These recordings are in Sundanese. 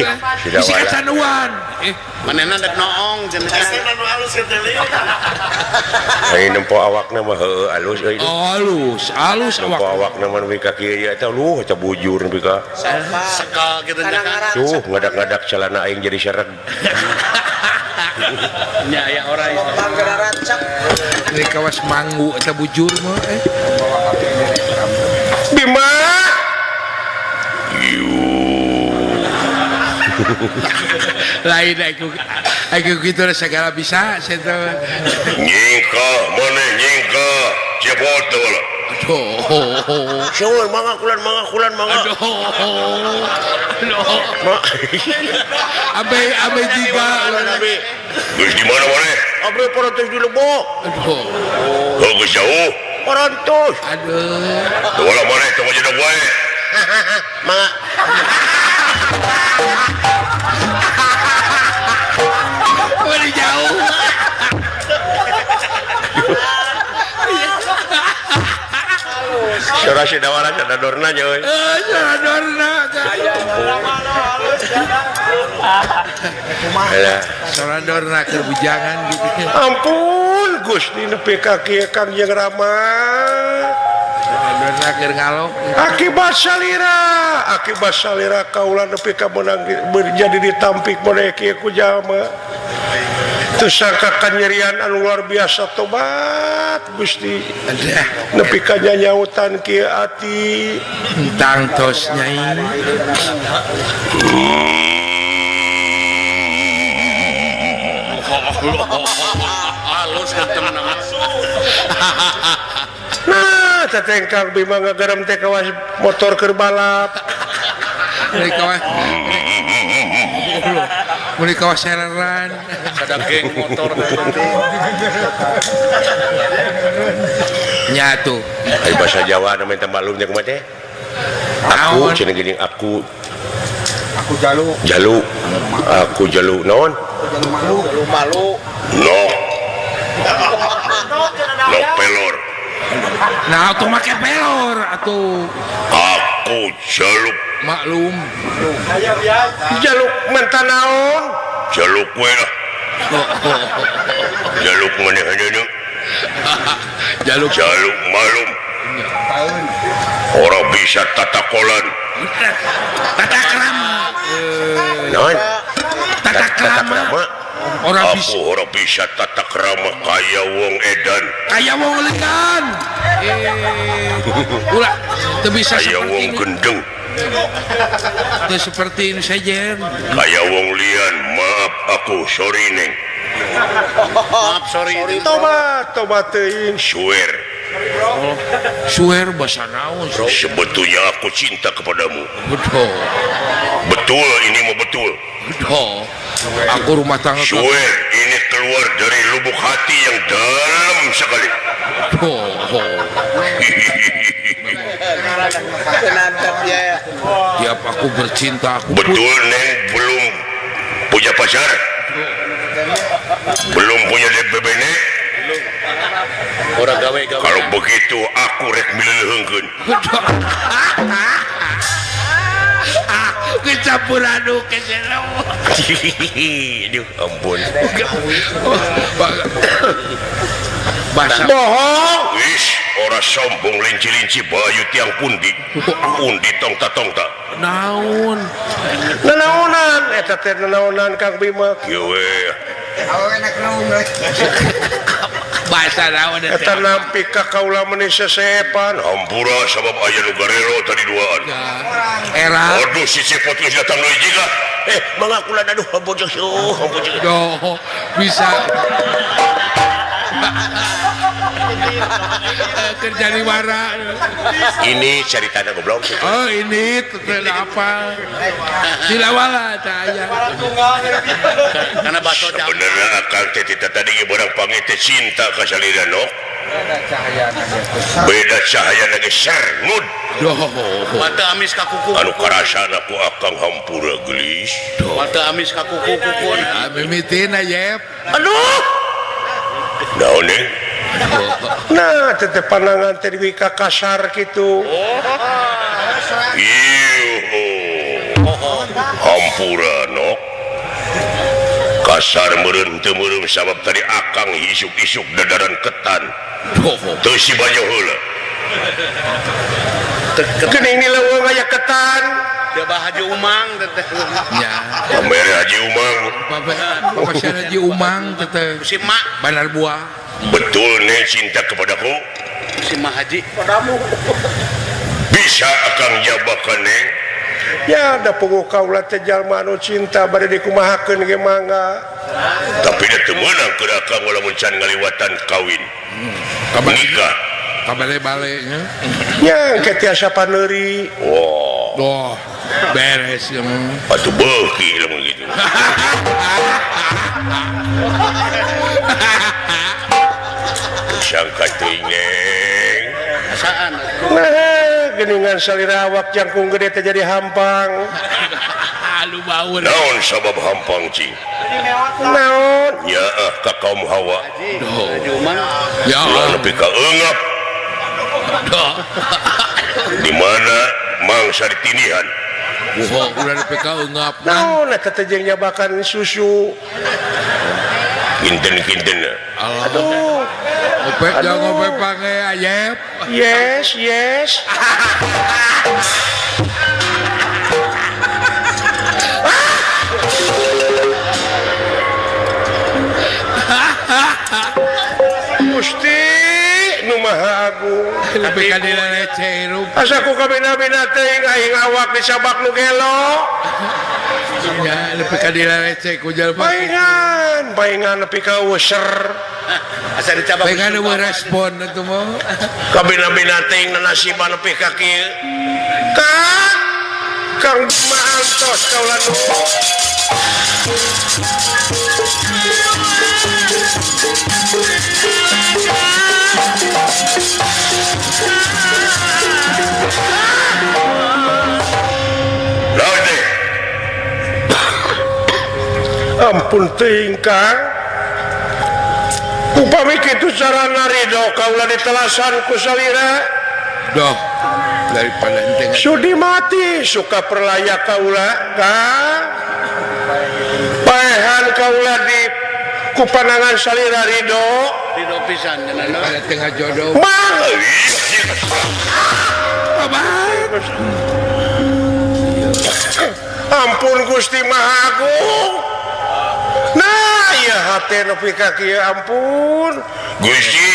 Bisi kacanduan. Manehna dek noong cenah. Aing nempo awakna mah heueuh alus euy. Oh, alus, alus Nempo awak. awakna mah nepi ka kieu ieu eta luh eta bujur nepi ka. Sekal kitu nya kan. Tuh ngadak-ngadak celana aing jadi sereg. Nya aya orai. Ini kawas manggu eta bujur mah eh. Bima. Lain aku gitu segala bisa saya tahu. Nyingka mana nyingka cepot tuh lah. Aduh. Syukur mangga kulan mangga kulan mangga. Aduh. Aduh. Abe tiga. Geus di mana mana? Abe parantos di Lebok. Aduh. Oh geus jauh. Parantos. Aduh. Tuh lah mana tong aja wae. Mangga. Waduh jauh. Sora si dawara sada dorna nya euy. Sora dorna. Sora dorna keur bujangan gitu. Ampun Gusti nepi ka kieu Kang Jeung Rama. Dorna keur ngalok. Akibat salira kaula nepi ka meunang jadi ditampik maneh kieu ku jalma. Teu sangka kanyerian anu luar biasa tobat Gusti. Nepi ka nyanyautan kieu ati. Tangtos nyai. Halus katemna. Nah, teteh Kang Bima ngagerem teh kawas motor keur balap. Meuli kawas sereran. Sada geng motor. Nya tuh. Ai bahasa Jawa na minta maklum nya kumaha teh? Aku cenah geuning aku. Aku jalu. Jalu. Aku jalu naon? Jalu malu. Jalu malu. Nok. Nok pelor. Nah, atuh make pelor atuh. Aku jaluk maklum. Jaluk menta naon? Jaluk we lah. Jaluk maneh-maneh. Jaluk jaluk malum. Orang bisa tata kolan. Tata krama. Naon? Tata krama. Orang aku ora bisa tata krama kaya wong edan. Kaya wong lekan. Ulah teu bisa kaya wong gendeng. Teu seperti ini saja. Kaya wong lian, maaf aku sorry neng. Maaf sorry. Tobat, tobat teuing swear. Oh, swear bahasa naon? Sebetulnya aku cinta kepadamu. Betul. Betul ini mau betul. Betul. Aku rumah tangga. Swear ini keluar dari lubuk hati yang dalam sekali. Oh, oh. Tiap aku bercinta aku betul neng belum punya pacar. Belum punya DPBN. Orang gawe gawe. Kalau begitu aku rek mileuheungkeun. Kecampur aduk ke selo. Aduh ampun. Bahasa bohong. Wis ora sombong linci-linci bayu tiang pundi. Pundi tongta-tongta. Naon? Nanaonan eta teh nanaonan Kang Bima. Kieu we. Bahasa naon eta? Eta nampi ka kaula meuni sesepan. Hampura sabab aya nu garelo tadi duaan. Era. Aduh si cepot geus datang deui jiga. Mangga kula aduh ampun jeung ampun jeung. Doh, bisa. Kerja di mana? Ini ceritanya goblok sih. Oh ini apa? Silawala saya. Karena baso sebenarnya akal teh tadi barang panggil teh cinta ka salira nok. Beda cahaya lagi sernud. Mata amis ka kuku. Anu karasana ku akang hampura gelis. Mata amis ka kuku kuku. Mimitina yep. Aduh. Naon nih? Nah, teteh pandangan teh di kasar gitu. Hampura nok. Kasar meureun teu meureum sabab tadi akang isuk-isuk dadaran ketan. Teu si bajo heula. Geuning ni leuweung aya ketan. Dia bah Haji Umang teteh. Ya. Pamere Haji Umang. Papa Haji Umang teteh. Si Mak Bandar Buah. Betul nih cinta kepadaku. Si Mak Haji. Padamu. Bisa akang jabakan neng. Ya da puguh kaula teh jalma anu cinta bade dikumahakeun ge mangga. Tapi da teu meunang keur akang lamun can ngaliwatan kawin. Nikah. Kabale-bale nya. Nya engke tiasa paneuri. Wah. Oh, beres ya. Atuh beuki lamun kitu. Sangka teuing neng. Asaan. Nah, geuningan salira awak jangkung gede teh jadi hampang. Lu baur. Naon sabab hampang cing? Naon? Nyaah ka kaum Hawa. Haji Umang. Ya ulah nepi ka eungap. Di mana mangsa ditinihan? Bohong, ulah nepi ka eungap. Naon eta teh jeung nyabakan susu. Kinten-kinten. Aduh. Ngope jangan ngope pange ayep. Yes, yes. Gusti nu Maha Agung. Lebih ka dilalece hirup. Asa ku kabina-bina teuing aing awak disabak nu gelo. Ya, lebih ka dilalece ku jalma. Paingan, paingan nepi ka user. Asa dicabak. Paingan eueuh respon atuh mah. Kabina-bina teuing nanasiban nepi ka kieu. Kang, Kang Bima antos kaula nu. Ampun teuing Kang. Upami kitu carana ridho kaula ditelasan ku salira. Doh, daripada ente sudi mati suka perlaya kaula Kang. Paehan kaula di ku panangan salira ridho. Ridho pisan cenah. Daripada tengah jodoh. Mang. Ampun Gusti Maha Agung. Nah, ya hate nepi ka kieu ampun. Gusti,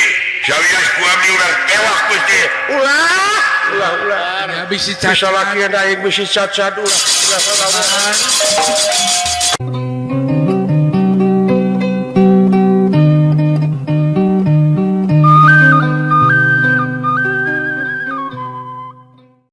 sawios ku abdi urang tewak Gusti. Ulah, ulah, ulah. Ya bisi cacat. Bisa lakian aing bisi cacat ulah. Ulah.